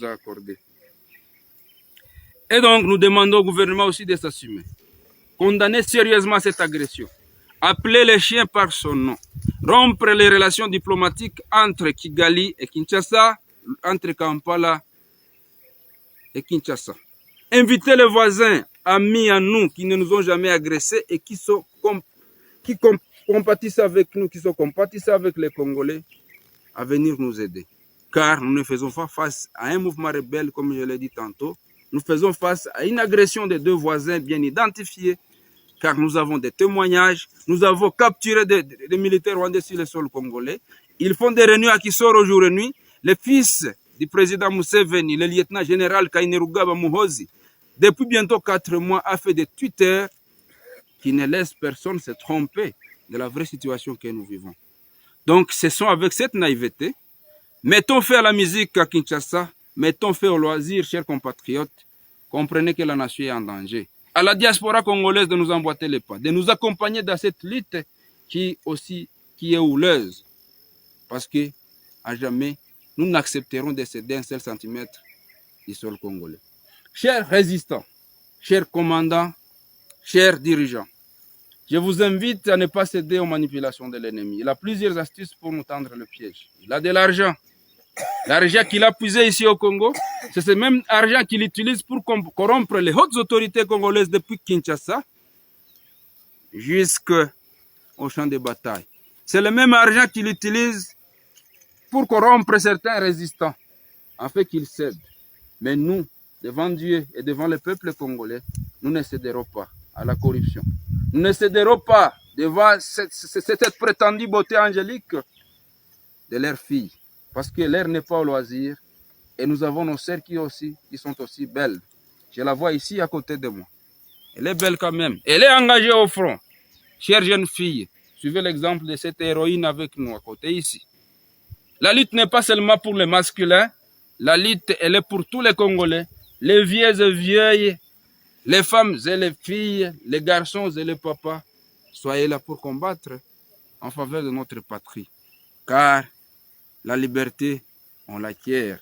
a accordée. Et donc, nous demandons au gouvernement aussi de s'assumer. Condamner sérieusement cette agression. Appeler les chiens par son nom. Rompre les relations diplomatiques entre Kigali et Kinshasa, entre Kampala et Kinshasa. Inviter les voisins, amis à nous, qui ne nous ont jamais agressés et qui compatissent avec nous, qui sont compatissants avec les Congolais, à venir nous aider. Car nous ne faisons pas face à un mouvement rebelle, comme je l'ai dit tantôt. Nous faisons face à une agression de deux voisins bien identifiés, car nous avons des témoignages. Nous avons capturé des militaires rwandais sur le sol congolais. Ils font des réunions à Kisoro jour et nuit. Le fils du président Museveni, le lieutenant général Kainerugaba Muhoozi, depuis bientôt 4 mois, a fait des Twitter qui ne laissent personne se tromper de la vraie situation que nous vivons. Donc, ce sont avec cette naïveté, mettons fin à la musique à Kinshasa, mettons fin au loisir, chers compatriotes, comprenez que la nation est en danger. À la diaspora congolaise de nous emboîter les pas, de nous accompagner dans cette lutte qui est houleuse. Parce que, à jamais, nous n'accepterons de céder un seul centimètre du sol congolais. Chers résistants, chers commandants, chers dirigeants, je vous invite à ne pas céder aux manipulations de l'ennemi. Il a plusieurs astuces pour nous tendre le piège. Il a de l'argent. L'argent qu'il a puisé ici au Congo, c'est ce même argent qu'il utilise pour corrompre les hautes autorités congolaises depuis Kinshasa jusqu'au champ de bataille. C'est le même argent qu'il utilise pour corrompre certains résistants, afin qu'ils cèdent. Mais nous, devant Dieu et devant le peuple congolais, nous ne céderons pas à la corruption. Nous ne céderons pas devant cette prétendue beauté angélique de leurs filles. Parce que l'heure n'est pas au loisir. Et nous avons nos sœurs qui sont aussi belles. Je la vois ici à côté de moi. Elle est belle quand même. Elle est engagée au front. Chère jeune fille, suivez l'exemple de cette héroïne avec nous à côté ici. La lutte n'est pas seulement pour les masculins. La lutte, elle est pour tous les Congolais. Les vieux et vieilles, les femmes et les filles, les garçons et les papas. Soyez là pour combattre en faveur de notre patrie. Car la liberté, on l'acquiert.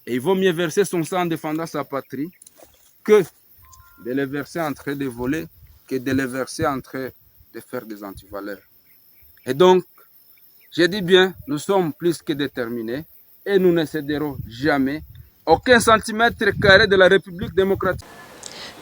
Et il vaut mieux verser son sang en défendant sa patrie que de le verser en train de voler, que de le verser en train de faire des antivaleurs. Et donc, je dis bien, nous sommes plus que déterminés et nous ne céderons jamais aucun centimètre carré de la République démocratique.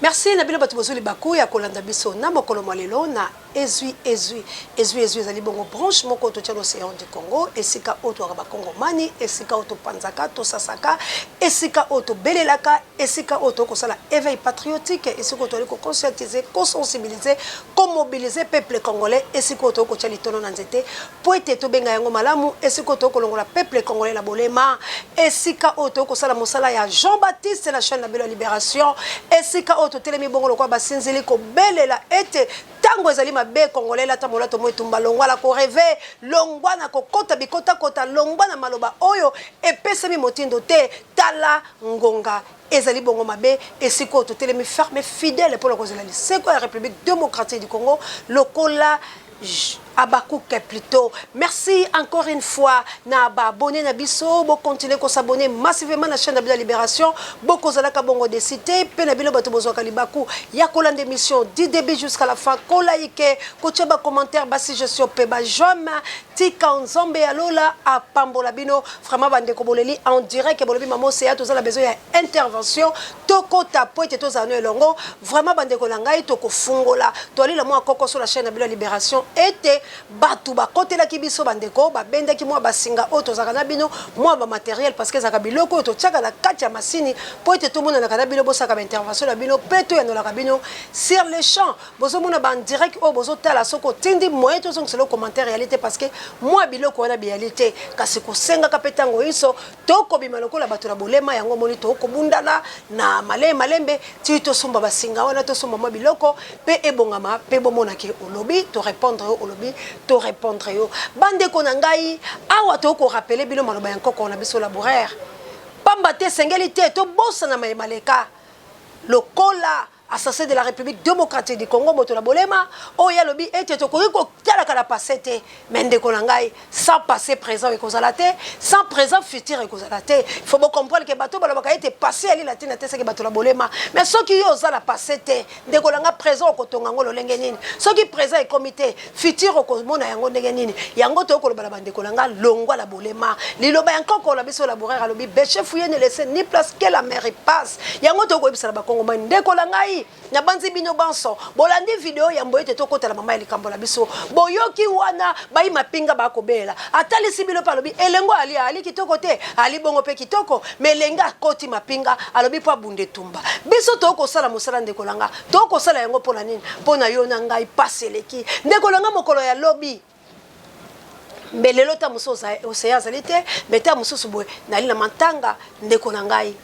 Merci na bino bato bozoli baku ya kolanda biso na mokolo mwa lelo na Ezwi Ezwi. Ezwi Ezwi ezali bongo branche moko totia na Océan du Congo, esika oyo toyaka bakongomani, esika oyo topanzaka, tosasaka, esika oyo tobelelaka, esika oyo tokosala éveil patriotique, esika oyo toyali koconscientiser, kosensibiliser, komobiliser peuple congolais, esika oyo tokotia litono na nzete po ete tobenga yango malamu, esika oyo tokolongola peuple congolais na bolema, esika oyo tokosala mosala ya Jean Baptiste na chaîne na bino ya Libération, esika oyo totelemi bongo lokola basinzili kobelela ete ntango ezali mabe. Congolais, lata molato mo etumba, longwa na korêver, longwa na kokota bikotakota, longwa na maloba oyo epesami motindo te. Tala ngonga ezali bongo mabe, esika oyo totelemi ferme, fidèle mpona kozela liseko ya République démocratique du Congo lokola Abakouk plutôt. Merci encore une fois na ba abonné na biso, bo continuer ko s'abonner massivement na chaîne de la Libération. Bokozalaka bongo de cité pe na bino bato bozwaka libaku ya kolanda émission du début jusqu'à la fin, ko liker, kotia ba commentaire, ba suggestion pe ba j'aime. Tika Nzambe ya lola apambola bino. Vraiment, bandeko boleli en direct, bolobi mamo Seya, tozala besoin ya intervention, tokota po ete tozala no elongo. Vraiment, bandeko na ngai, tokofungola toalila mwa kokoso la chaîne na bino ya Libération ete bato bakotelaki biso, bandeko babendaki mwa basinga oyo tozalaka na bino, mwa bamatériel, parce que ezalaka biloko oyo totiaka na kati ya masini mpo ete tomonanaka na bino, bosaka baintervention na bino mpe toyanolaka bino sur le champ. Bozomona ba en direct oyo bozotala, soki otindi moyen tozongisela commentaire eyali te, parce que mwa biloko wana biyali te. Kasi kosengaka mpe ntango nyonso tokobima lokola bato na bolema yango, omoni tokobundana na malembe malembe ti tosomba basinga wana, tosomba mwa biloko mpe ebongama mpe bomonaki olobi torépondre yo, olobi torépondre yo. Bandeko na ngai, awa tokorappeler bino maloba ya nkoko na biso laboureur, pamba te esengeli te tobosana mayemaleka lokola. Assassin de la République démocratique du Congo, moto na bolema, oyo alobi ete tokoki kotalaka na passé te, mais ndeko na ngai, sans passé présent ekozala te, sans présent futur ekozala te. Il faut comprendre que bato balobaka ete passé ali la tina te seke bato na bolema, mais soki yo oza na passé te, ndeko na ngai, présent okotonga yango lolenge nini? Soki présent ekomi te, futur okomona yango ndenge nini? Yango tokoloba na bandeko na ngai, longwa na bolema. Liloba ya nkoko na biso laboureur alobi: "Bêcher fouillé ne laisse ni place que la mer passe." Yango tokoyebisa na bakongomani. Ndeko na ngai, nabanzi bino banso bolandi video yambo ete tokotala mama ya likambo na biso. Boyoki wana bayi mapinga bakobelela, atalisi bino mpe alobi elengo ali ali kitoko te, ali bongo mpe kitoko, mais elenge akoti mapinga, alobi mpo abunda etumba. Biso tokosala mosala, ndeko na nga, tokosala yango mpo na nini? Mpo na yo na ngai. Pasi eleki, ndeko na nga. Mokolo ya lobi mbe lelo ta mosusu oseya azali te, mbe ta mosusu boye nali na matanga, ndeko na ngai.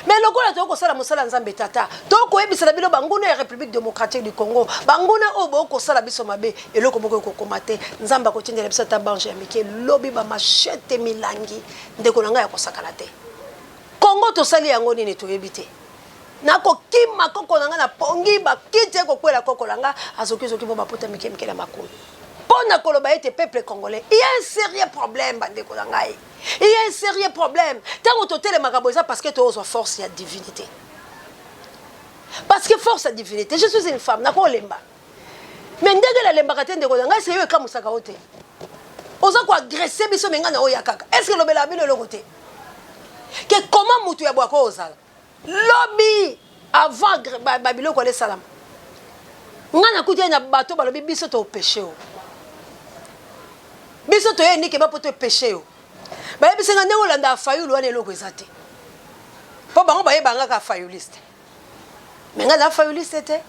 Mais lokola toyei kosala mosala ya Nzambe Tata, tokoyebisela bino banguna ya République démocratique du Congo, banguna oyo bokosala biso mabe, eloko moko ekokoma te. Nzambe akotindela biso ata bange ya mike lobi, bamachete, milangi, ndeko na ngai, ya kosakana te. Congo tosali yango nini? Toyebi te. Nakokima koko na ngai na pongi, bakiti ekokwela koko na ngai, azokizoki mpo bapota mike mike na makolo. Mpo na koloba ete peuple congolais, il y a un sérieux problème, bandeko na ngai, il y a un sérieux problème. Ntango totelemaka boye, eza parce que tozwa force ya divinité, parce que force ya divinité. Je suis une femme, nakolemba, mais ndenge nalembaka te, ndeko na ngai, seyo ekamusaka yo te. Oza koagresser biso, mais ngai na oya kaka. Est ce que lobelaka bino eloko te ke comment mutu ya bwako ozala lobi avant babiloko wana esalama? Ngai nakuti ye na bato, balobi biso topêcher yo, biso toye ndike ba mpo topêcher yo. Bayebisi nga ndenge olanda Fayulu wana, eloko eza te, mpo bango bayebanga kaka fayuliste. Mais ngai na fayuliste te,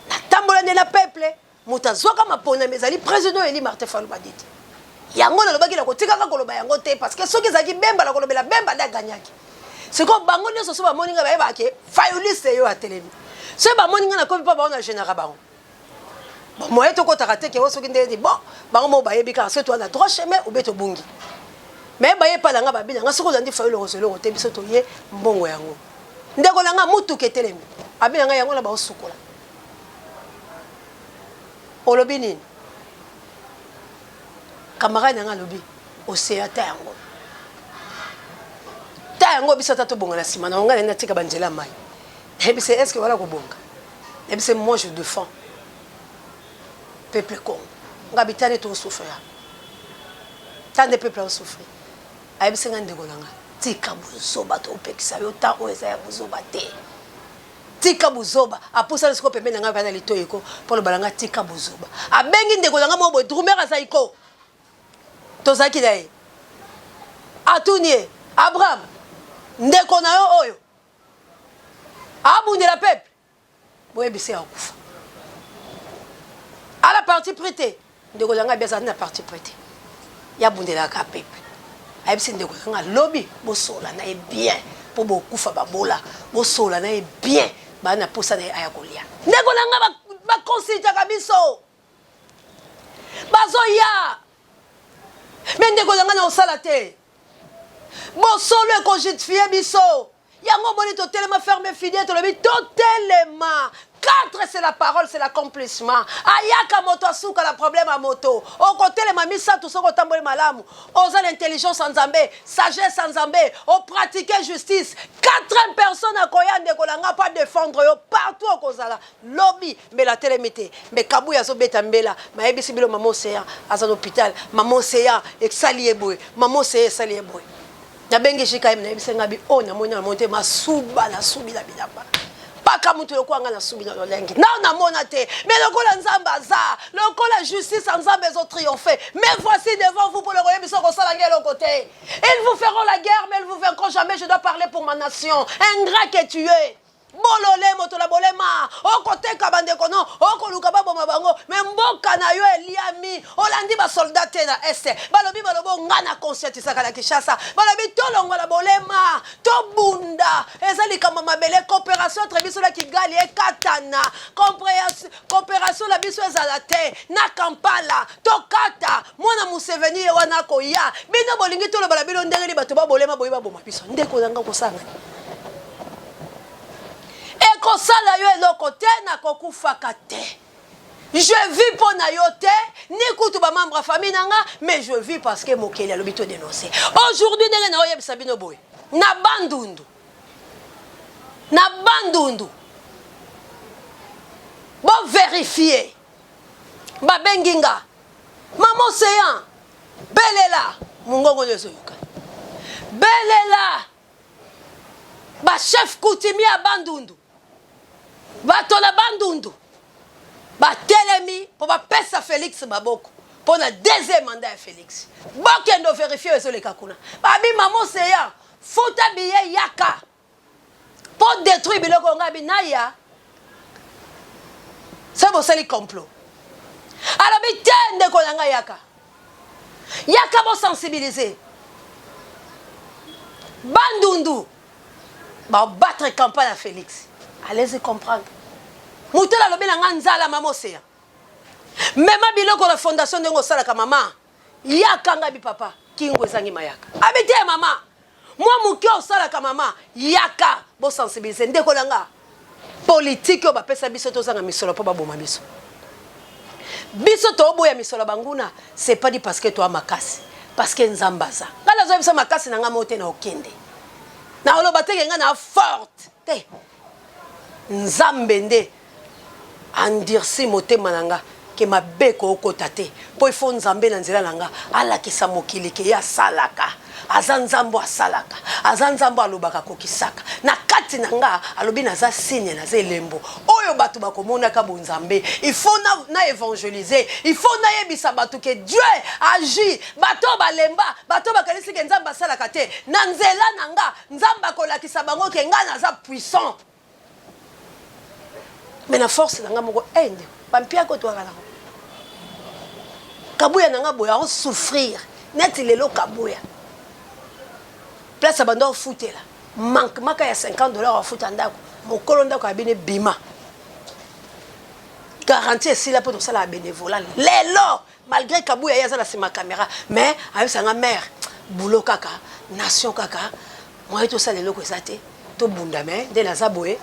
natambola nde na peuple. Moto azwaka maponami ezali président élu Martin Fayulu Madidi. Yango nalobaki na kotikaka koloba yango te, parce que soki ezalaki Bemba, na kolobela Bemba nde aganyaki. Sikoyo bango nyonso so bamoni ngai, bayebaka ke fayuliste yo atelemi. Soki bamoni ngai nakomi mpo bango na genaka bango moye, tokɔtaka te kewo soki ndeni. Bon, bango moko bayebi kaka soki toza na droit chemin obe tobungi. Mais baye epai na nga, babi na nga soki ozandi Fayulu, okozwa eloko te. Biso toye mbongo yango, ndeko na nga, mutuka etelemi, abi na ngai yango na baosukola. Olobi nini, camarade na nga? Alobi oseya ta yango, ta yango, biso ata tobonga na nsima na ngai, natika banzela ya mai. Nayebise est ce que wana kobonga? Nayebise moi, je défends peuple Congo. Nga bitani tosouffrir, ta nde peuple aosouffrir. Ayebisi nga: "Ndeko na nga, tika buzoba, topekisa yo ta oyo eza ya buzoba te, tika buzoba." Apusani sikoyo pembeni na ngai bana litoyi ko mpo loba na ngai: "Tika buzoba." Abengi ndeko na ngai moko boye, drumer azali ko, tozalaki na ye, atuni ye: "Abraham, ndeko na yo oyo abundela peuple, boyebisa ya kokufa ala parti pris te." Ndeko na ngai abi azali na parti pris te, yabundelaka peuple. Ayebisi ndeko na ngai: "Lobi bosola na ye bien mpo bokufa babola, bosola na ye bien, baa na posa na ye aya kolia." Ndeko na ngai, baconsultaka biso, bazoya. Mais ndeko na ngai, na kosala te, bosolo ekojustifie biso. Yango omoni totelema ferme, fidèle, tolobi totelema. 4, c'est la parole, c'est l'accomplissement. Ayaka moto asuka na problème ya moto. Okotelema misato soki otamboli malamu, oza na intelligence ya Nzambe, sagesse ya Nzambe, opratike justice. Quatrième personne akoya, ndeko na nga, mpo adéfendre yo partout okozala. Lobi mbela atelemi te, mbe Kabuya azobeta mbela, mayebisi bilo mama Océan aza na hôpital, mama Océan esali ye boye, mama Océan esali ye boye. Nabengi jkm, nayebisi nga bi oyo namoni, namoni te, masuba nasubi na bilamba mpaka mutu lokola nga nasubi na lolenge na namona te. Mais lokola Nzambe aza, lokola justice ya Nzambe ezotriomphe, mais voici devant vous pour le koyebisa kosala nge eloko te. Ils vous feront la guerre, mais ils vous vaincront jamais. Je dois parler pour ma nation. Ingrat que tu es, bolole, moto na bolema, okoteka bandeko no, okoluka baboma bango, mais mboka na yo eliami. Olandi basoldat te na Est, balobi balobi nga na conscientisaka na Kinshasa, balobi tolongwa na bolema, tobunda. Eza likambo mabele. Coopération entre biso na Kigali ekatana, coopération na biso ezala te na Kampala, tokata. Mwana Museveni ye wana akoya. Bino bolingi tolobala bino ndenge nini? Bato babolema boyi baboma biso. Ndeko nanga, kosanga. Ekosala yo eloko te, nakokufaka te. Je vis mpo na yo te, ni kutu ba membre ya famille na nga, mais je vis parce que mokeli alobi to denoncer. Aujourd'hui ndenge na oyebisa bino boye, na Bandundu, na Bandundu, bo verifier, babengi nga, Maman Ocean, belela, mongongo nde ezoyoka. Belela ba chef coutumier ya Bandundu, bato na Bandundu batelemi mpo bapesa Felix maboko mpo na deuxième mandat ya Felix. Bokende overifie oyo ezoleka kuna. Babi Maman Ocean, futa billet yaka mpo détruire biloko ngai bi naya soki bosali complot. Alobi te ndeko na ngai yaka yaka bosensibiliser Bandundu ba battre campagne ya Félix. Allez-y comprendre. Moto alobi na nga nzala mama Oseya. Mema biloko na fondation ndenge osalaka mama. Yaka nga bi papa kingo ezangi mayaka. Abi te mama. Mwa moke osalaka mama yaka bosensibiliser ndeko na nga. Politique oyo bapesa biso tozanga misolo mpo baboma biso. Biso toboya misolo banguna, c'est pas dit parce que toa makasi, parce que Nzambe aza. Nga nazoyebisa makasi na nga mo te na okende. Na oloba te ke nga na forte te. Nzambe nde endurci motema na nga ke mabe kookota te mpo ifo Nzambe na nzela na nga alakisa mokili ke ye asalaka, aza Nzambe asalaka, aza Nzambe alobaka akokisaka. Na kati na nga alobi naza signe, naza elembo oyo bato bakomonaka bonzambe. Il faut na évangéliser, il faut nayebisa bato ke Dieu agit. Bato balemba, bato bakanisi ke Nzambe asalaka te, na nzela na nga Nzambe akolakisa bango ke nga naza puissant. Mais na force na nga moko eh ndeko bampiaka otwaka nango kabuya na nga boye aosouffrir neti lelo kabuya place ya bando afutela manque maka ya 50 $ afuta ndako mokolo ndako ya bino ebima garantie esila mpo tosala ya bénévolat lelo malgré kabuya ye aza na nsima caméra, mais ayebisanga mare boulot kaka nation kaka moye tosala eloko eza te tobunda. Me nde naza boye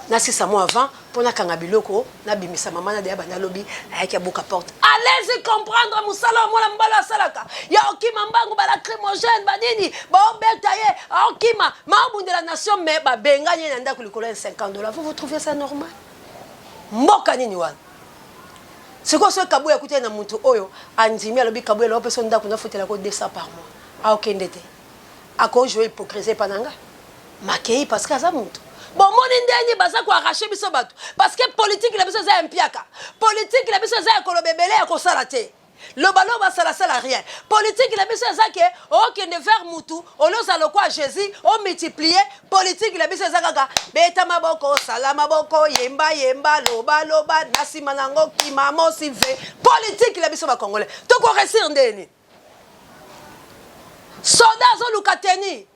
nasisa mo avant mpo nakanga biloko nabimisa mama na deya banda alobi ayaki abuka porte. Allez-y comprendre mosala oyo mwana mobali asalaka ya okima mbangu, balacrymogène banini baobeta ye aokima maobundela nation, mais babengani ye na ndako likolo ya 50 $. Vous, vous trouvez ça normal? Mboka nini wana? Sikoyo soki kabuya akutani na motu oyo andimi, alobi kabuya loba mpe so ndako nafutelako 200 par mois, aokende te, akojoue hypocrisie epa na nga makei parce que aza motu. Bomoni ndenge baza koarracher biso bato parce que politique na biso eza ya mpiaka, politique na biso eza ya koloba ebele, ya kosala te, lobaloba, salasala, rien. Politique na biso eza ke okende vers mutu olozala lokwa Jésus omultiplie. Politique na biso eza kaka beta maboko, sala maboko, yemba yemba, loba loba, na nsima nango kima mosi ve. Politique na biso bacongolais tokoréussir ndeni? Soda azoluka teni,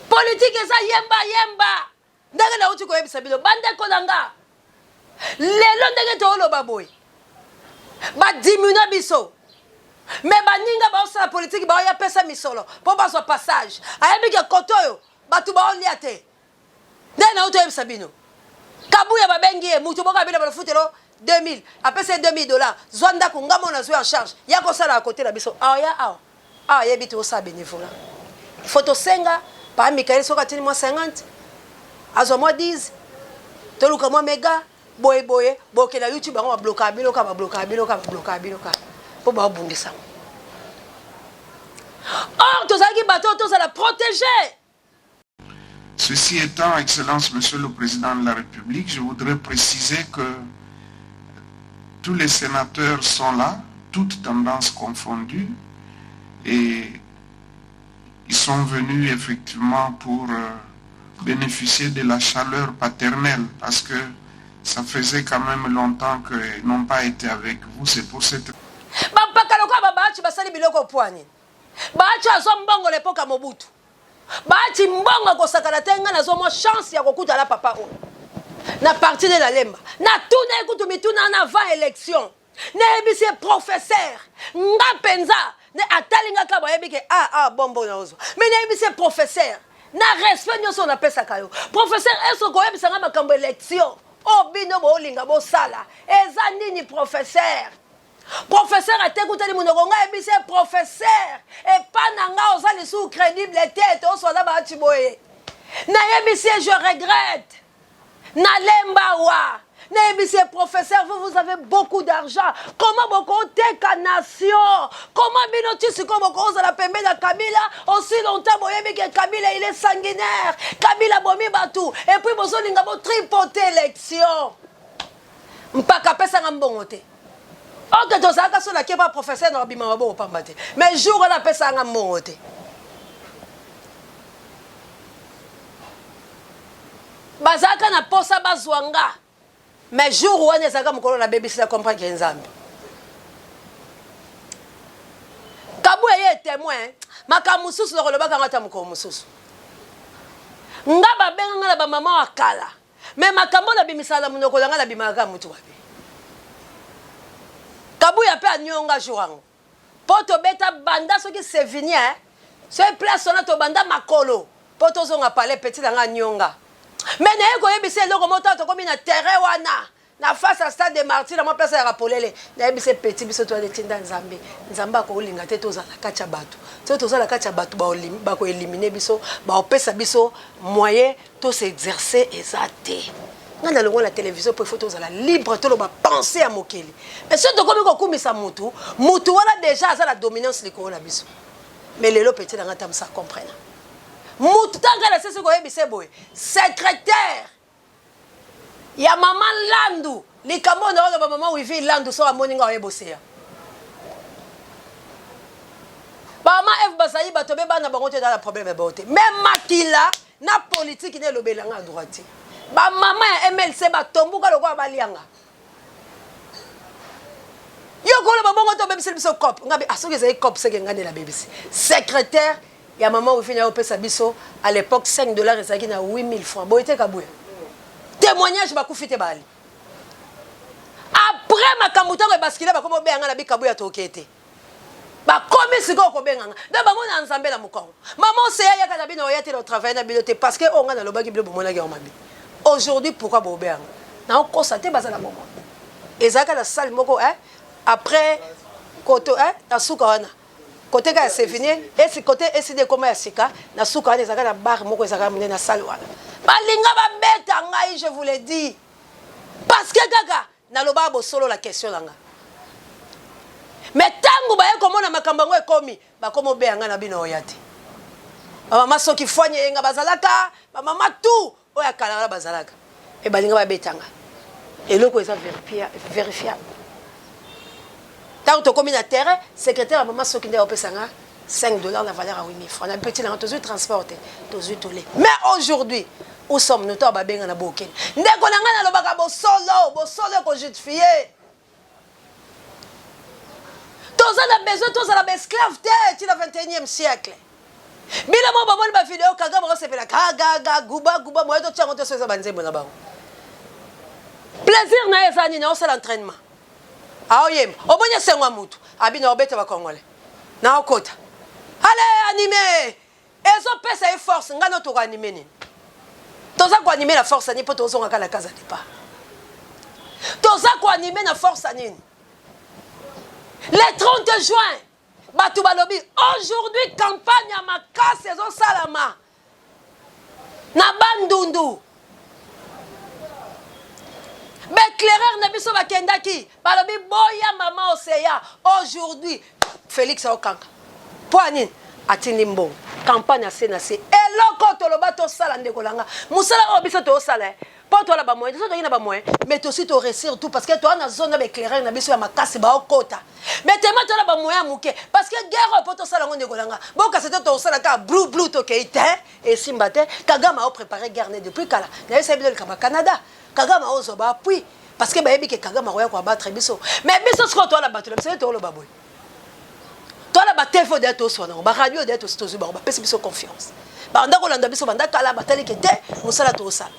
politique eza yemba yemba. Ndenge nauti koyebisa bino bandeko na nga lelo, ndenge tooloba boye, badimina biso, me baninga baosala politike baoya pesa misolo mpo bazwa passage. Ayebi ke kote oyo bato baolia te. Ndenge nauti oyebisa bino, kabuya babengi ye mutu moko abina balofutelo 2000, apesa ye 2000 $, zwa ndako nga mona azwi en charge ya kosala ya kote na biso awa ya awa awa. Ayebi te osala bénévolat, faut tosenga pa Mikael soki atindi mwa 50, azwa mwa 10, toluka mwa mega boye boye. Bokende na YouTube, yango bablokaka bino kaka, bablokaka bino kaka, bablokaka bino kaka mpo baobundisa ngo. Or tozalaki bato oyo tozala protégé. Ceci étant, Excellence, Monsieur le Président de la République, je voudrais préciser que tous les sénateurs sont là, toutes tendances confondues, et ils sont venus effectivement pour bénéficier de la chaleur paternelle, parce que ça faisait quand même longtemps qu'ils n'ont pas été avec vous. C'est pour cette Bampaka lokola babaci basali biloko pwani. Baci azwa mbongo lepoka Mobutu, baci mbongo akosakana te. Ngai nazwa mwa chance ya kokutana papa oyo na parti nde nalemba, natuna ye kutu mituna na avant élection, nayebisi ye: "Professeur, nga mpenza." Nde atali nga kaka, bayebi ke ah ah bombo naozwa, mais nayebisi ye: "Professeur, Na respect nyonso napesaka yo. Professeur, est-ce okoyebisa nga makambo élection oyo bino bolinga bosala eza nini professeur? Professeur atekutani monoko ngai ayebisi ye professeur epa na nga oza lisusu crédible te toswana baati boye. Nayebisi ye je regrette. Nalemba wa. Nayebisi ye professeur vous vous avez beaucoup d'argent. Comment bokoteka nation? Comment bino ti sikoyo bokozala pembeni ya Kabila aussi longtemps boyebi ke Kabila il est sanguinaire. Kabila bomi batu et puis bozolinga bo tripoter élection. Mpaka apesanga mbongo te. Ok tozalaka so nake pa professeur na bima maboko pamba te. Mais jour wana apesanga mbongo te. Bazalaka na posa bazwa nga. Mais jour wana ezalaka mokolo nabebisi na comprendre ke Nzambe. Kabuya ye témoin, makambo mosusu nakolobaka yango ata mokolo mosusu. Nga babenga nga na ba mama wa kala. Mais makambo nabimisaka na monoko na nga nabimaka kaka mutu wapi. Kabuya pe anionga jour yango. Po tobeta banda soki Sevigny eh, soki place wana tobanda makolo po tozonga palais petit na nga anionga. Mais naye koyebisa eloko moko tango tokomi na terrain wana na face ya stade de martyr na mwa place ya polele nayebisa petit biso toyali etinda Nzambe. Nzambe akolinga te tozala na kati ya bato. Soki tozala na kati ya bato bako eliminer biso, bakopesa biso moyen to s'exercer eza te. Nga nalongwa na television po il faut tozala libre toloba pensee ya mokili. Mais soki tokomi kokumisa mutu, mutu wana dejà aza na dominance likolo na biso. Mais lelo petit na nga tamsa comprena. Mutu tanga na sesi koyebisa boye, secrétaire ya mama Landu, likambo na oloba mama Wivi Landu so amoni nga oyebo seya. Ba mama Eve bazali bato be bana bango te na problème ya bango te. Mais makila na politique nde elobela nga droite. Ba mama ya MLC batombuka lokola balianga. Yo koloba bongo to bebiseli biso cop. Nga be asoki ezali cop seke nga nde na bebisi. Secrétaire ya mama Wifi na opesa biso à l'époque 5 dollars ezalaki na 8000 francs. Boye te kabuya. Témoignage bakufi te bali. Après makambo tango ebaskile bakomi obenga nga na bikabuya toke te. Bakomi sikoyo kobenga nga. Donc bango na Nzambe na mokongo. Mama Oseya yaka na bino oya te na travailler na bino te parce que oyo nga nalobaki bino bomonaki yango mabe. Aujourd'hui pourquoi bobenga nga? Naokosa te baza na bomoi. Ezalaka na salle moko hein après koto hein na suka wana. Kote ka ya Sevigné, esi kote eside ekoma ya sika, na suka wana ezalaka na bar moko ezalaka monene na salle wana. Balinga babeta ngai je vous le dis. Parce que kaka nalobaka bosolo la question na nga. Mais tango baye komona makambo yango ekomi, bakoma obeya ngai na bino oya te. Ba mama soki fwani eyenga bazalaka, ba mama tout oyo ya kala wana bazalaka. Mais balinga babeta nga. Eloko eza verifiable. Tango tokomi na terrain, secrétaire ya mama soki nde opesa nga 5 dollars na valeur ya 8000 francs. Na petit na nga tozui transport te, tozui tole. Mais aujourd'hui, où sommes-nous? To babenga na bokene. Ndeko na nga nalobaka bosolo, bosolo eko justifier. Toza na besoin tozala ba esclave te ti na 21e siècle. Bino moko bomoni ba video Kagame akosepela kagaga guba guba moye totia yango te so eza ba nzembo na bango. Plaisir na ye eza nini? Aosala entraînement. Aoyemba. Omoni esengo ya mutu. Abino obeta ba congolais. Na okota. Allez anime. Ezopesa ye force. Nga no toko anime nini? Toza ko anime na force nini po tozonga kaka na casa départ. Toza ko anime na force nini? Le 30 juin bato balobi aujourd'hui campagne ya makasi ezosalama na Bandundu. Ba éclaireur na biso bakendaki balobi boya mama Oseya aujourd'hui Felix aokanga mpo ya nini atindi mbongo campagne ase na se eloko toloba tosala ndeko na nga mosala oyo biso tosala eh. mpo toala ba moyen toso toki na ba moyen mais tosi to réussir tout parce que toa na zone na ba éclaireur na biso ya makasi baokota mais tema toala ba moyen ya moke parce que guerre oyo mpo tosala yango ndeko na nga bokasa te tosala kaka blu blu tokei te esimba te. Kagame ao preparer guerre ne depuis kala. Nayebisa bino likambo ya Canada. Kagame aozwa ba appui parce que bayebi ke Kagame akoya ko abattre biso. Mais biso sikoyo toala bato na biso ye toloba boye. Toala ba TV oyo toswana ba radio oyo tosi tozwi bango bapesi biso confiance. Banda kolanda biso banda kala batali ke te mosala tosala.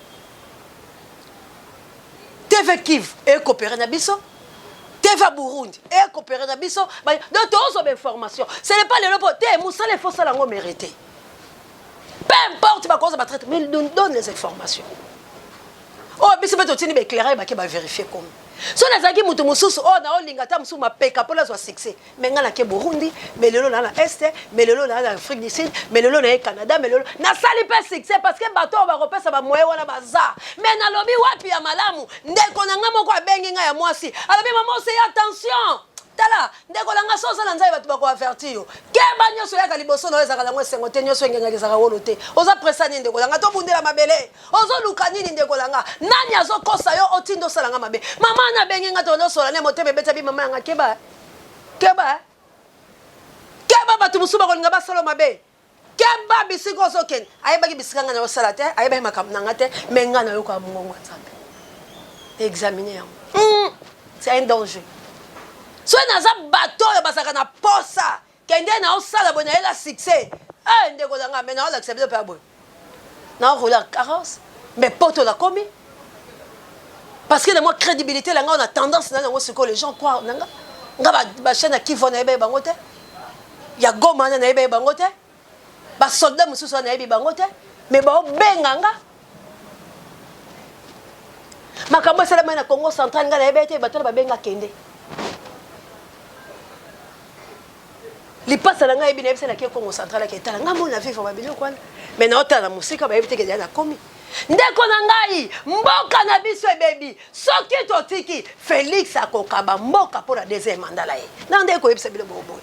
TV Kivu ekopere na biso. TV Burundi ekopere na biso. Donc tozwa ba information. Ce n'est pas lelo po te mosala il faut sala yango mérité. Peu importe. importe bakoza batraite, mais il nous donne les informations oyo biso mpe totindi baéclairage, bake baverifie. Komi so nazalaki moto mosusu oyo naolinga ata mosusu mapeka mpo nazwa succès, mais ngai nake Burundi, mais lelo naa na Est, mais lelo naa na Afrique du Sud, mais lelo naye Canada, mais lelo nasali mpe succès, parce que bato oyo bakopesa bamoye wana baza. Mais nalobi wapi ya malamu? Ndeko na ngai moko abengi ngai ya mwasi, alobi: "Mama Oseya, attention, tala ndeko na nga, so oza na nzai, bato bakoavertir yo. Keba, nyonso oyaka liboso na oyo ezalaka nango esengo te, nyonso engengaka ezalaka wolo te. Oza presa nini, ndeko na nga? Tobundela mabele. Ozoluka nini, ndeko na nga? Nani azokosa yo otinda osala nga mabe?" Mama nabengi nga, tonosola ne motema ebetabi. Mama yanga, keba, keba, keba, bato mosusu bakolinga basala mabe. Keba bisika ozokende." Ayebaki bisika ngai nayosala te, ayebaki makambo na nga te, mais ngai nayoka mongongo ya Nzambe, examine yango. C'est un danger. Soki naza bato oyo bazalaka na posa kende naosala boye, nayela succès. Eh, ndeko na nga, mais naolakisa bino mpe ya boye, naoroula carrosse, mais poto nakomi parce que na mwa crédibilité na ngai, na tendance na yango. Sikoyo les gens croient na nga. Nga bachaîne ya Kivu nayebi bango te, ya Goma wana nayebi bango te, basoldat mosusu wana nayebi bango te, mais baobenga nga. Makambo esalamai na Congo Central, ngai nayebi te. Bato wana babenga kende lipasa na ngai yebi, nayebisa nake Congo Central, ake etala ngai mona vivre babiloko wana, mais naotala na mosika, bayebi te ke nakomi. Ndeko na ngai, mboka na biso ebebi. Soki totiki, Félix akokaba mboka mpo na deuxième mandat na ye. Na nde koyebisa bino boboye,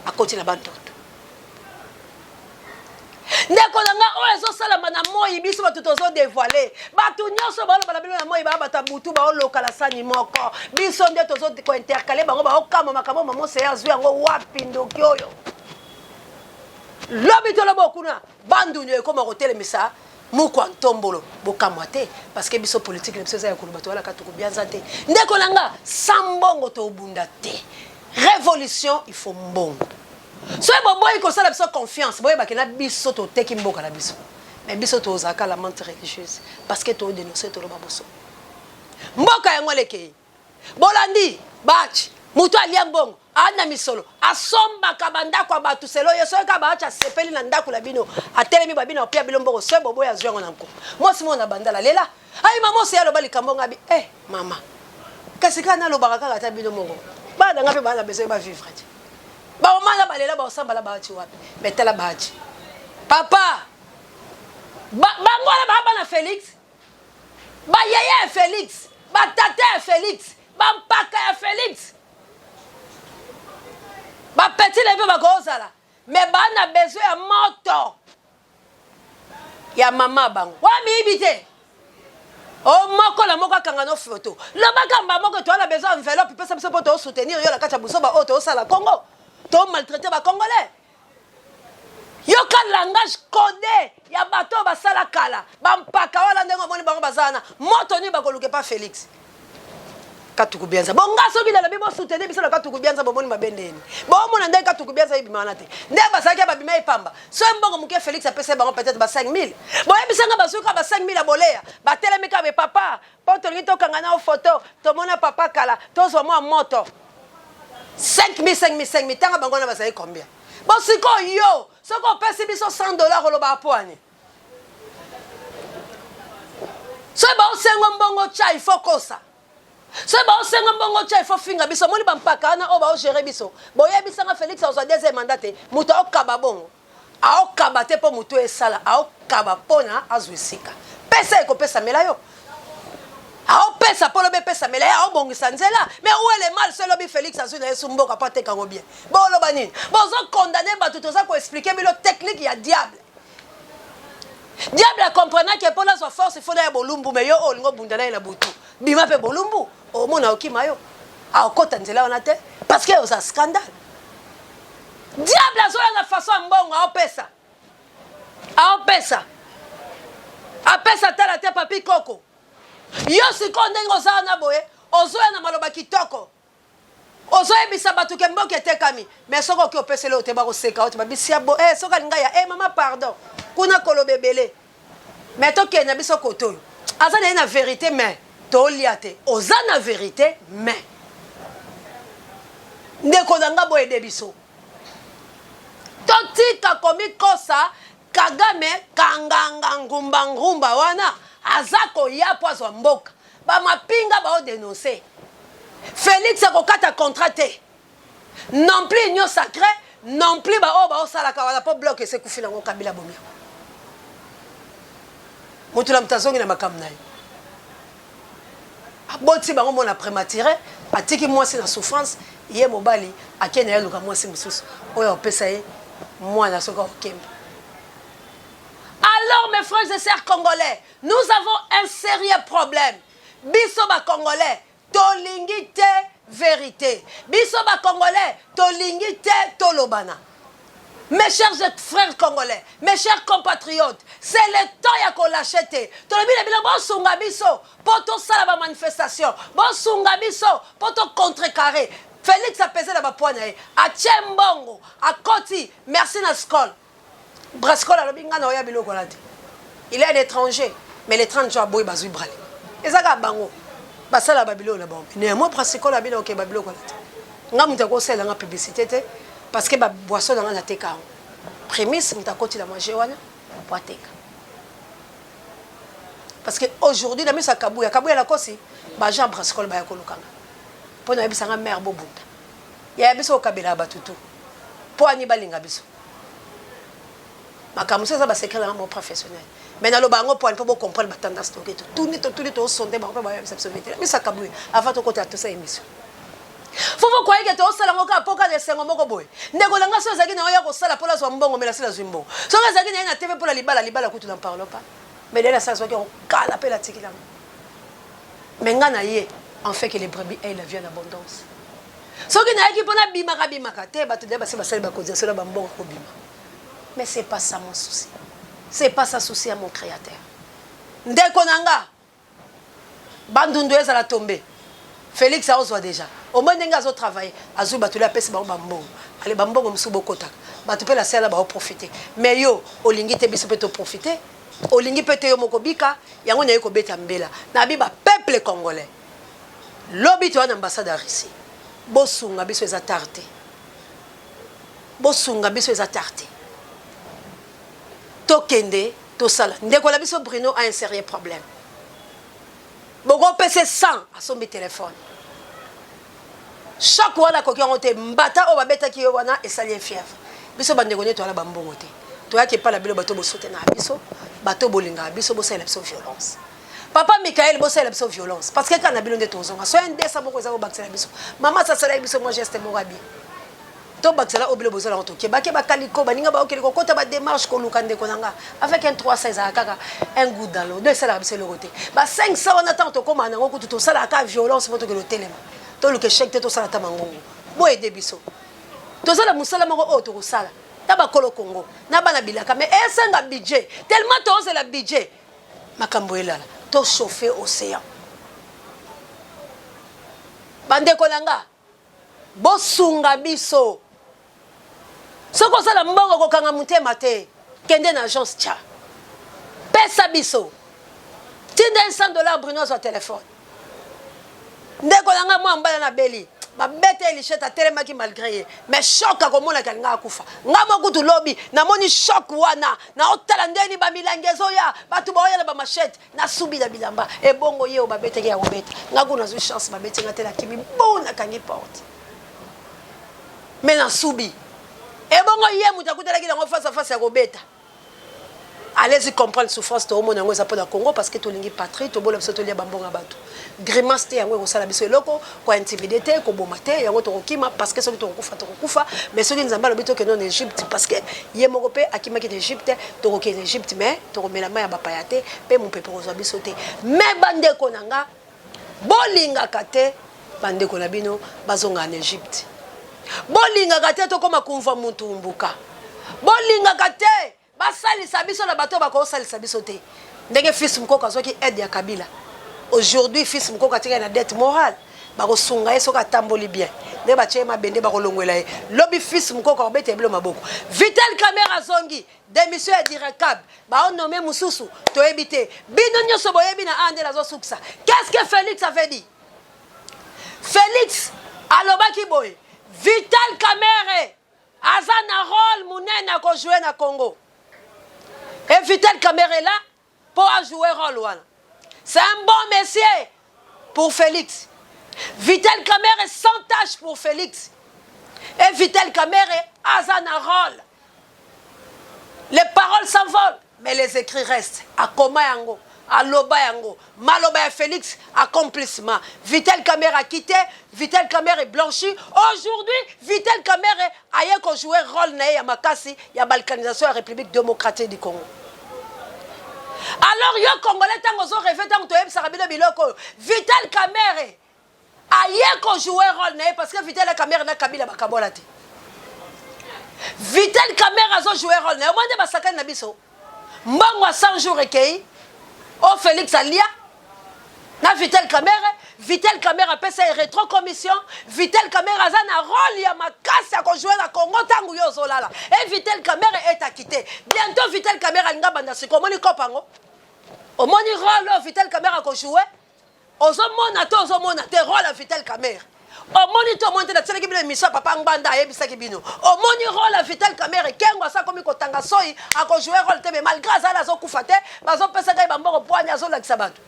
akoti na bantoto. Ndeko na ngai, oyo ezosalama na moi, biso bato tozodévoiler. Bato nyonso baloba na bino na moi, baa bato ya butu, baolokala sani moko. Biso nde tozokointercaler bango, baokama makambo. Mama Oseya azwi yango wapi? Ndoki oyo lobi toloba kuna, Bandundu ekóma kotelemisa mukwa ntombolo. Bokamwa te, parce que biso politike na biso eza ya koloba, toyalaka tokobianza te. Ndeko na nga, sa mbongo tobunda te. Révolution, il faut mbongo. Soki boboyi kosala biso confiance, boyebaki na biso toteki mboka na biso. Mais biso tozalaka la menthe religieuse, parce que todénonce, toloba boso. Mboka yango alekei, bolandi Baci, moto alia mbongo, ana misolo, asombaka bandako ya bato. Selo ye soki kaka Baci asepeli na ndako na bino, atelemi babino, apia bino mbongo. Soki boboyi, azwi yango na nko. Mwasi moko na Bandala lela ayi: "Mama Oseya, aloba likambo." Ngabi: "Eh mama, kasi kaka nalobaka kaka, ata bino moko, bana nga mpe bana besoin bavivre te." Baomana balela, baosambala Baci wapi? Mais tala Baci, papa, bango wana baa bana Félix, bayaya ya Félix, batata ya Félix, bampaka ya Félix, bapeti na mpe bakozala, mais bana besoin ya moto ya mama. Bango wana miyibi te. O moko na moko akanga no foto, lobaka mba moko, toza na besoin enveloppe, pesa biso mpo toosoutenir yo na kati ya busoba oyo toosala Congo, tomaltraite Bacongolais. Yoka langage codé ya bato oyo basala kala, bampaka wana. Ndenge omoni bango baza wana, moto nini bakoluka epa Félix Katuku Bianza? Bonga soki nalobi bosoutenir biso na Katuku Bianza, bomoni mabe ndeni? Bomona ndenge Katuku Bianza ebima wana te? Nde bazalaki babima epamba. So mbongo moke Félix apesa bango, peut-être ba 5000, boyebisanga bazwi kaka ba 5000 ya boleya, batelemi kaka be: "Papa, mpo tolingi tokanga na foto, tomona papa kala, tozwa mwa moto." 5000, 5000, 5000, ntanga bango wana bazali combien? Bon, sikoyo yo soki opesi biso 100 dollar, oloba apwani. Soki baosengo mbongo tya, il faut kosa. Soki baosenga mbongo tya, il faut finga biso. Omoni bampaka wana oyo baogérer biso? Boyebisanga, Félix azwa deuxième mandat te. Moto aokaba bongo, aokaba te mpo moto esala, aokaba mpona azwa esika. Pesa, ekopesamela yo. Aopesa mpo lobi epesamela ye, aobongisa nzela. Mais où est le mal? So elobi Félix azwi na ye su mboka mpo atekango bien, boloba nini? Bozokondane bato. Toza koexpliquer bino technique ya diable. Diable acomprenaki mpo nazwa force, il faut na ya bolumbu. Mais yo oyo olingi obunda na ye na butu, bima mpe bolumbu, omona okima yo, aokɔta nzela wana te, parce que oza scandale. Diable azoya na façon ya mbongo, aopesa, aopesa, apesa. Tala te, papi koko, yo sikoyo ndenge oza wana boye, ozoya na maloba kitoko, ozoyebisa bato ke mboka etekami. Mais soki oki opeseli oyo te, bakoseka oyo te, babisi ya bo. Eh, soki alinga ya, eh, mama pardon, kuna koloba ebele. Mais tokende na biso kote oyo aza na ye na vérité, mais tolia te. Oza na vérité, mais ndeko na nga, boyede biso totika komikosa. Kagame kanganga ngumba ngumba wana aza koya po azwa mboka. Ba mapinga bao denoncer. Felix akokata contrat te. Non plus union sacree, non plus ba oyo baosalaka wana po bloc esi ekufi nango Kabila abomi yango. Moto na moto azongi na makambo na ye. Aboti bango mwana premature, atiki mwasi na souffrance, ye mobali ake na ye aluka mwasi mosusu oyo akopesa ye mwana soki akokemba. Alors mes frères et sœurs congolais, nous avons un sérieux problème. Biso ba congolais tolingi te verite. Biso ba congolais tolingi te tolobana. Mes chers frères congolais, mes chers compatriotes, c'est le temps ya ko lâcher te. Tolobi na bino bosunga biso po tosala ba manifestation, bosunga biso po to contrecarrer. Felix apese na ba poids na ye, atie mbongo, akoti, merci na Skol. Brascol alobi nga na oya biloko wana te. Il est un étranger, mais les 30 jours aboyi bazui brale. Eza kaka bango basala ba biloko na bango. Néanmoins Brascol abi na oke ba biloko wana te. Nga moto akosalela nga publicité te parce que ba boisson na nga nateka yango. Prémisse moto akoti na mwa jeu wana po ateka. Parce que aujourd'hui na miso ya Kabuya, Kabuya nakosi ba agent Brascol baya koluka nga. Po nayebisa nga mère bobunda. Yaya biso okabelaka bato tout. Po ani balinga biso. Makambo mosusu eza ba secret na nga moko professionnel. Mais naloba yango po ani po bo comprendre ba tendance toke totuni totuni tosonde bango pe bayebisa biso vérité. Na miso ya Kabuya avant tokota tosala émission. Faut vous croyez que tosala yango kaka po kaka esengo moko boye. Ndeko na nga soki ezalaki na yo ya kosala po nazwa mbongo mais nasi nazwi mbongo. Soki ezalaki na ye na TV po na libala libala kutu n'en parlons pas. Mais d'ailleurs nasi nazwaki yango kala pe natikeli yango. Mais nga na ye en fait que les brebis aient la vie en abondance. Soki nayaki mpo nabimaka bimaka te bato deja basi basali ba cotisation na ba mbongo kobima. Mais c'est pas ça mon souci. C'est pas ça souci ya mon créateur. Ndeko na nga Bandundu ezala tombe. Felix aozwa deja. Omoni ndenge azo travailler, azui bato le apesi bango ba mbongo. Ale ba mbongo mosusu bokotaka. Bato pe na se wana bao profiter. Mais yo olingi te biso pe to profiter. Olingi pe te yo moko obika, yango naye kobeta mbela. Nabi ba peuple congolais. Lobi toya na ambassade ya Russie. Bosunga biso eza tard te. Bosunga biso eza tard te. Tokende tosala. Ndeko na biso Bruno a un sérieux problème. Bokopesa 100 asombi téléphone. Choc wana akoki yango te. Mbata oyo babetaki ye wana esali ye fièvre. Biso bandeko nde toyala bambongo te. Toyaki epai na bino bato bosutenaka biso, bato bolingaka biso, bosalela biso violence. Papa Michael bosalela biso violence parce que kaka na bino nde tozonga. So un desa moko eza kobakisela biso. Mama asasalaki biso mwa geste moko ya bien. Tobakisela oyo bino bozala yango tokebake bakaliko baninga baokende kokota ba démarche koluka ndeko na nga avec un 300 ezalaka kaka un goût dans l'eau. Donc esalaka biso eloko te. Ba 500 wana ntango tokomaka nango kutu tosalaka kaka violence mpo tokende otelema. Toluka échec te tosala ata mangongo. Bo aider biso. Toza na mosala moko oyo tokosala na bakolo Congo na bana bilaka mais esenga budget tellement tozela budget makambo elala to chauffer ocean bandeko na nga bosunga biso soki osala mbongo kokanga motema te kende na agence tya pesa biso tinda 100 dollar bruno azwa telefone ndeko na ngai mwa mbala na beli babeta ye lichette atelemaki malgré ye mais choc akomonaki alinga akufa ngai moko kutu lobi namoni choc wana naotala ndeni bamilangi ezoya bato baoya na bamachete nasubi na bilamba ebongo ye oyo babetaki ya kobeta ngai kuna nazwi chance babeti ngai te nakimi bo nakangi porte mais nasubi ebongo ye moto akutanaki nango face à face ya kobeta. Allez-y comprendre souffrance toomona yango eza mpo na Congo parce que tolingi patrie tobola biso tolia bambongo ya bato grimace te yango ekosala biso eloko kointimide te koboma te yango tokokima parce que soki tokokufa tokokufa mais soki Nzambe alobi tokende na Egypte parce que ye moko mpe akimaki na Egypte tokokende na Egypte mais tokomela mai ya bapaya te mpe mopepe kozwa biso te mais bandeko na nga bolingaka te bandeko na bino bazonga na Egypte bolingaka te tokoma kumva muntu mbuka Bolingaka te basalisa biso na bato bakosalisa biso te. Ndenge fils Mukoko azwaki aide ya Kabila. Aujourd'hui fils Mukoko atikali na dette morale. Bakosunga ye soki atamboli bien. Nde batie ye mabende bakolongwela ye. Lobi fils Mukoko akobeta ye bilo maboko. Vital Kamerhe azongi demission ya Dircab. Bao nomme mususu toyebi te. Bino nyoso boyebi na a nde nazosukisa. Qu'est-ce que Felix avait dit? Felix alobaki boye Vital Kamerhe aza na role munene ya ko jouer na Congo. Et Vital Kamerhe est là pour jouer rôle wana. C'est un bon monsieur pour Félix. Vital Kamerhe est sans tâche pour Félix. Et Vital Kamerhe aza na rôle. Les paroles s'envolent, mais les écrits restent. Akoma yango, aloba yango, maloba ya Félix, accomplissement. Vital Kamerhe a quitté, Vital Kamerhe est blanchi. Aujourd'hui, Vital Kamerhe aye kojouer rôle na ye ya makasi ya balkanisation ya République démocratique du Congo. Alors yo Congolais, ntango ozorêver, ntango toyebisaka bino biloko oyo, Vital Kamerhe aye kojouer rôle na ye, parce que Vital Kamerhe na Kabila bakabola te. Vital Kamerhe azojouer rôle na ye. Omoi nde basakani na biso, mbongo ya 100 jours ekei o Félix alia na Vital Kamerhe. Vital Kamerhe apesa ye rétrocommission. Vital Kamerhe aza na rôle ya makasi ya kojouer na Congo ntango yo ozolala. E Vital Kamerhe etaki te. Bientôt Vital Kamerhe alinga banda siko. Omoni kopa yango, omoni rôle oyo Vital Kamerhe akojouer. Ozomona te, ozomona te rôle ya Vital Kamerhe. Omoni te, omoni te. Natielaki bino émission ya papa Ngbanda, ayebisaki bino. Omoni rôle ya Vital Kamerhe. Kengo asa akomi kotanga soi, akojouer rôle te. Mais malgré azali azokufa te, bazopesaka ye bamboko poani, azolakisa bato.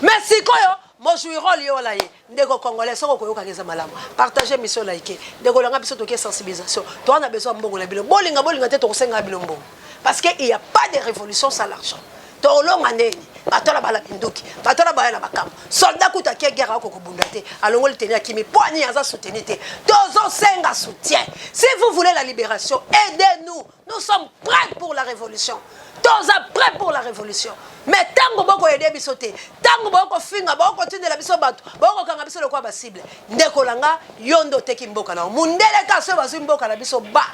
Mais sikoyo mojouer rôle ye wana ye. Ndeko Congolais, soki okoyokaka eza malamu, partage émission, like. Ndeko langa biso, tokie sensibilisation. Toza na besoin mbongo na bino. Bolinga, bolinga te, tokosenga bino mbongo, parce que il y a pas de révolution sans l'argent. Tolonga ndeni? Bato na bala minduki, bato na baya na makambo. Soldat kuta ake guerre, ako kobunda te, alongoli teni, akimi. Po ani aza soutenu te. Tozosenga soutien. Si vous voulez la libération, aidez-nous. Nous sommes prêts pour la révolution, toza prêt pour la révolution. Mais ntango bokoaider biso te, ntango bokofinga, bokotindela biso bato, bokokanga biso lokola bacible. Ndeko na nga, yo nde oteki mboka na yo. Mundele ka soki bazwi mboka na biso, ba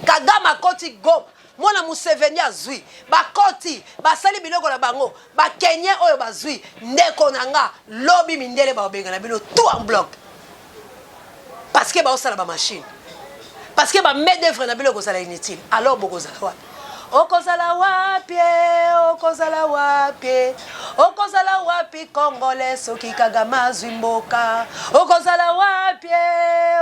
Kagame akoti Goma, mwana Museveni azwi, bakoti, basali biloko na bango, bakenye oyo bazwi. Ndeko na nga, lobi mindele baobengana bino tout en bloc, parce que baosala bamachine, parce que bamain d'œuvre na bino ekozala inutile. Alors bokozala wapi? Okozala wapi? Okozala wapi? Okozala wapi, Congolais, soki Kagame azwi mboka? Okozala wapi?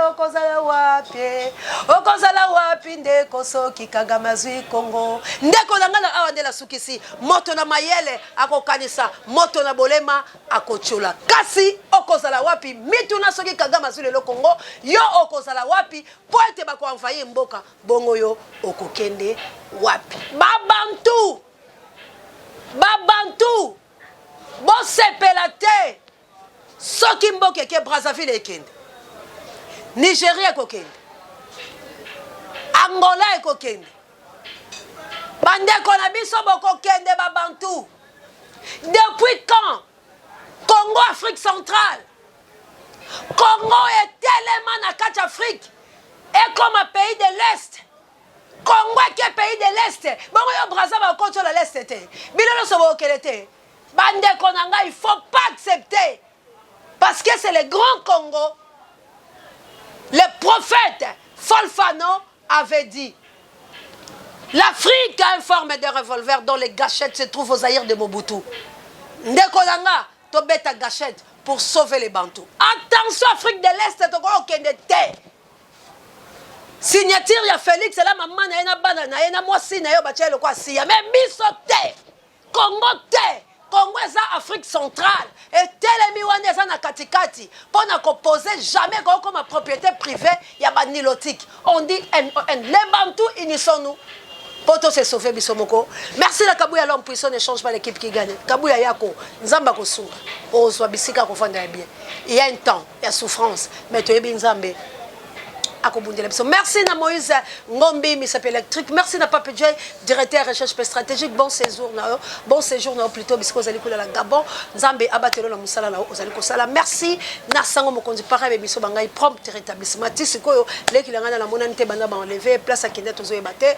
Okozala wapi? Okozala wapi, ndeko, soki Kagame azwi Kongo? Ndeko na ngai, na awa nde nasukisi. Moto na mayele akokanisa, moto na bolema akotiola. Kasi okozala wapi? Mituna, soki Kagame azwi lelo Kongo, yo okozala wapi? Mpo ete bakoenvahir mboka bongo, yo okokende wapi? Babantu, babantu, bosepela te soki mboka eke. Brazzaville ekende, Nigeria ekokende, Angola ekokende. Bandeko na biso bokokende. Babantu, depuis quand Congo Afrique centrale? Congo etelema na kati Afrique, ekoma pays de l'Est. Congo eke pays de l'Est bongo, yo Braza bakotiola l'Est te, bino nyonso bokokende te. Bandeko na ngai, il faut pas accepter, parce que c'est le grand Congo. Le prophète Folfano avait dit: l'Afrique a une forme de revolver dont les gâchettes se trouvent au Zaïre de Mobutu. Ndeko na nga, tobeta gâchette pour sauver les Bantous. Attention, Afrique de l'Est tokokende te. Signature ya Félix ela mama na ye na bana na ye na mwasi na ye, batia eloko asiya, mais biso te. Congo te. Congo eza Afrique centrale, etelemi wana, eza na katikati mpo na kopose jamais kokoma propriété privée ya banilotique. On dit non. Les Bantous, unissons-nous po to se sauver biso moko. Merci na Kabuya, l'homme puissant. Ne change pas l'équipe qui gagne. Kabuya yako, Nzambe akosunga, ozwa bisika kofanda ya bien. Il y a un temps ya souffrance, mais toyebi Nzambe akobundela biso. Merci na Moïse Ngombi, misapi électrique. Merci na Pape J, directeur recherche stratégique. Bon séjour na yo, bon séjour na yo plutôt, bisika ozali kuna na Gabon. Nzambe abatelo na mosala na yo ozali kosala. Merci na sango mokonzi para biso bangai, prompt rétablissement. Ti sikoyo leki na ngai na namonani te, banda baenlever place akende, tozoyeba te.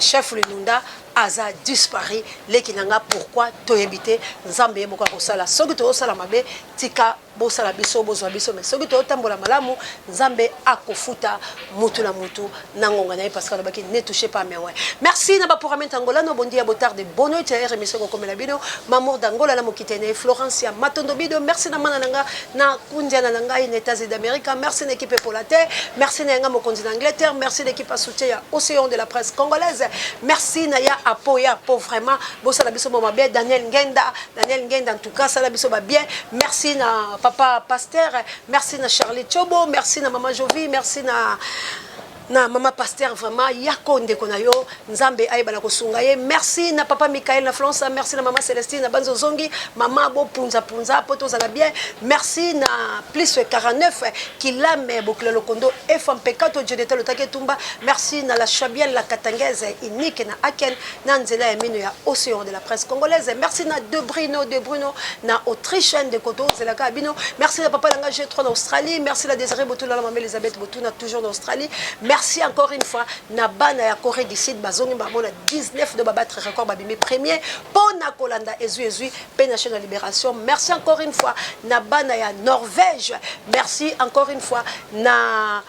Chef Linunda aza disparu, leki na nga. Pourquoi? Toyebi te. Nzambe ye moko akosala. Soki tozosala mabe, tika bosala biso, bozwa biso. Mais soki tozotambola malamu, Nzambe akofuta mutu na mutu na ngonga na ye, parce que alobaki: "Ne touchez pas mes oints." Merci na baprogramme Angolano, bom dia, boa tarde, boa noite. Ya émission kokomela bino, Mamour d'Angola na mokitene Florence ya Matondo Bido. Merci na mana na nga na kundiana na ngai na États-Unis d'Amérique. Merci na équipe epola te. Merci na yanga mokonzi na Angleterre. Merci na équipe ya soutien ya Océan de la presse congolaise. Merci na ya Apo ya Apo, vraiment bosala biso mwa bien. Daniel Ngenda, Daniel Ngenda, en tout cas sala biso ba bien. Merci na papa pasteur, merci na Charlie Chobo, merci na mama Jovi, merci na mama pasteur. Vraiment yako ndeko na yo, Nzambe ayebana kosunga ye. Merci na papa Michael na France, merci na mama Celestine na Banzo Zongi, mama bopunza punza po tozala bien. Merci na plus 49 Kilame Bokila Lokondo Efampekato Dieu Lotaki Etumba. Merci na la Chabiel la Katangese unique na Aken na nzela ya mino ya Océan de la presse congolaise. Merci na De Bruno, De Bruno na Autriche, ndeko tozelaka bino. Merci na papa nanga G3 na Australie. Merci na Désiré Botula na mama Elisabeth Botuna, toujours na Australie. Merci encore une fois na bana ya Corée du Sud, bazongi bamona 19 de babattre record, babimi premier mpo na kolanda Ezwi Ezwi mpe na chaîne ya Libération. Merci encore une fois na bana ya Norvège. Merci encore une fois na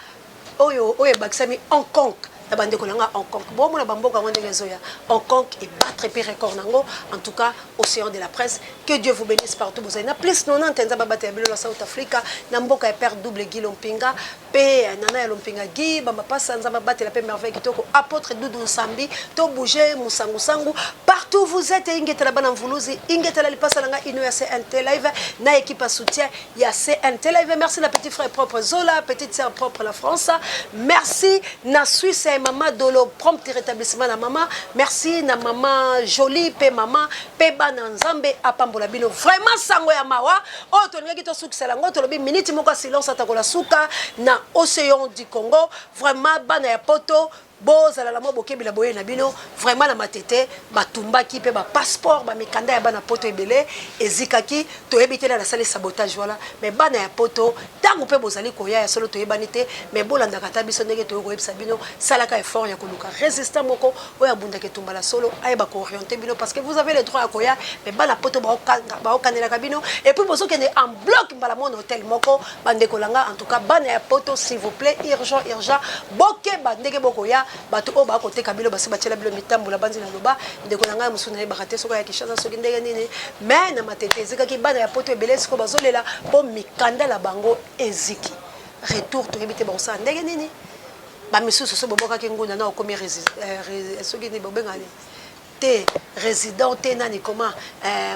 oyo oyo ebakisami Hong Kong, na bandeko na nga Hong Kong. Bomona bamboka yango ndenge ezoya, Hong Kong ebattre mpe record nango. En tout cas, Océan de la presse, que Dieu vous bénisse partout bozali na plus 90. Nzambe abatela bino na South Africa, na mboka ya père double Guy Lompinga mpe nana ya Lompinga Guy Bamapasa. Nzambe abatela mpe merveille kitoko, apôtre Dudu Nsambi, to bouge mosangusangu partout vous êtes. Ingetela bana Mvuluzi, ingetela lipasa na nga ino ya CNT Live na équipe ya soutien ya CNT Live. Merci na petit frère propre Zola, petite sœur propre la France. Merci na Suisse ya mama Dolo, prompt rétablissement na mama. Merci na mama Jolie mpe mama mpe bana. Nzambe apambola bino vraiment. Sango ya mawa oyo tolingaki tosukisela yango, tolobi miniti moko ya silence atakola suka na Océan du Congo. Vraiment bana ya Poto, bozala na mwa bokebela boye na bino. Vraiment na Matete batumbaki mpe bapasseport, bamikanda ya bana Poto ebele ezikaki. Toyebi te nani asali sabotage wana, mais bana ya Poto, ntango mpe bozali koya ya solo, toyebani te, mais bolandaka ata biso ndenge toyei koyebisa bino. Salaka effort ya koluka résistant moko oyo abundaka etumba la solo, ayeba koorienter bino, parce que vous avez le droit ya koya. Mais bana Poto baokanelaka bino et puis bozokende en bloc mbala mona hotel moko. Bandeko na nga, en tout cas bana ya Poto, s'il vous plaît, urgent, urgent, bokeba ndenge bokoya. Bato oyo bakoteka bino basi batiela bino mitambola. Banzi na loba ndeko na ngai mosusu nayebaka te soki ya Kinshasa, soki ndenge nini, mais na Matete ezikaki bana ya Poto ebele. Sikoyo bazolela mpo mikanda na bango eziki. Retour toyebi te bakosala ndenge nini. Bamisusu so bobokaki ngunda na okomi soki nini bobenga nini te, résident te, nani koma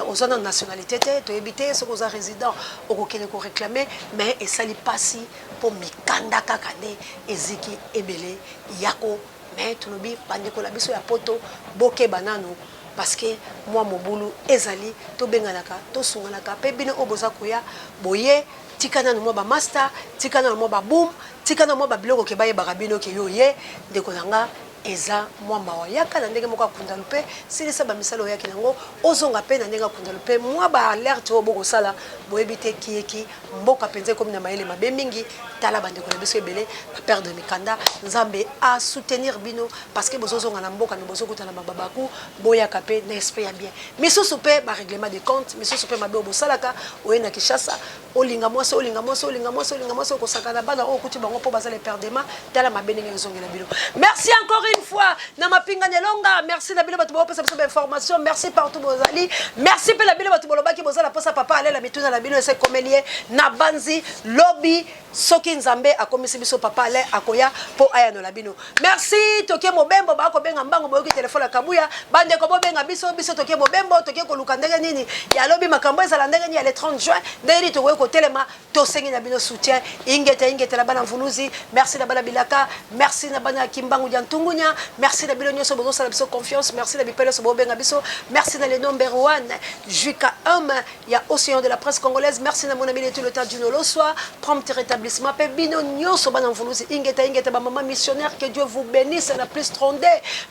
oza na nationalité te, toyebi te soki oza résident okokende koréclamer. Mais esali mpasi mpo mikanda kaka nde eziki ebele yako. Mais tolobi bandeko na biso ya Poto, bokeba nanu, parce que mwa mobulu ezali. Tobenganaka, tosunganaka mpe bino oyo boza koya boye. Tika nanu mwa bamaster, tika nanu mwa baboum, tika nanu mwa babiloko ke bayebaka bino ke yo ye ndeko na nga. Eza mwa mawa. Yaka na ndenge moko akundalu mpe silisa bamisala oyaki nango, ozonga mpe na ndenge akundalu mpe mwa baalerte oyo bokosala. Boyebi te kieki mboka mpenza ekomi na mayele mabe mingi. Tala bandeko na biso ebele baperdre mikanda. Nzambe asoutenir bino, parce que bozozonga na mboka me bozokutana bababaku. Boyaka mpe na esprit ya bien. Misusu mpe barèglement de compte, misusu mpe mabe oyo bosalaka. Oye na Kinshasa, olinga mwasi, olinga mwasi, olinga mwasi, olinga mwasi, okosaka na bana oyo okuti bango mpo baza le perdema. Tala mabe ndenge ezongela bino. Merci encore une fois na mapingani elonga. Merci na bino bato bopesa biso bainformation. Merci partout bozali. Merci mpe na bino bato bolobaki bozala mposa papa alela. Mituna na bino ese ekomeli ye na banzi lobi. Soki Nzambe akomisi biso, papa Alain akoya mpo ayanola bino. Merci. Toke mobembo, bakobenga mbango. Boyoki telefone ya Kabuya. Bandeko, bobenga biso. Biso toke mobembo, toke koluka ndenge nini ya lobi makambo ezala ndenge nini ya le 30 juin, ndenge nini tokoki kotelema. Tosengi na bino soutien. Ingeta, ingeta na bana Mvuluzi. Merci na bana Bilaka, merci na bana ya Kimbangu dia Ntungunya. Merci na bino nyonso bozosala biso confiance. Merci na bipele nyonso bobenga biso. Merci na le number one Juka homme ya Océan de la presse congolaise. Merci na mon ami de tout le temps, Dino Loswa, prompt rétablissement mpe bino nyonso bana Mvuluzi. Ingeta, ingeta bamama missionnaire, que Dieu vous bénisse na plus 32.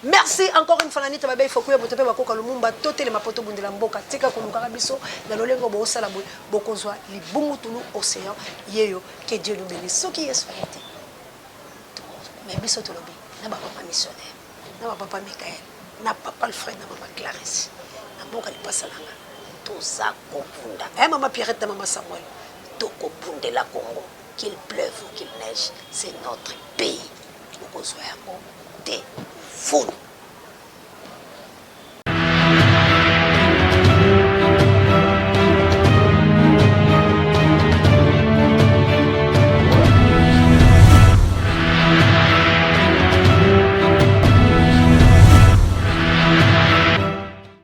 Merci encore une fois na Nita Babei Fokuya moto mpe bakoka Lumumba. Totelema po tobundela mboka. Tika kolukaka biso na lolengo boosala boye, bokozwa libungutulu. Océan yeyo, que Dieu nous bénisse. Soki Yesu aye te, mais biso tolobi na bapapa missionnaire, na bapapa Michael, na papa Alfred, na mama Clarisse, na mboka lipasa na nga, toza kobunda. Mama Pierrette na mama Samuel, tokobundela Congo, qu'il pleuve ou qu'il neige. C'est notre pays, okozwa yango te. Vunu.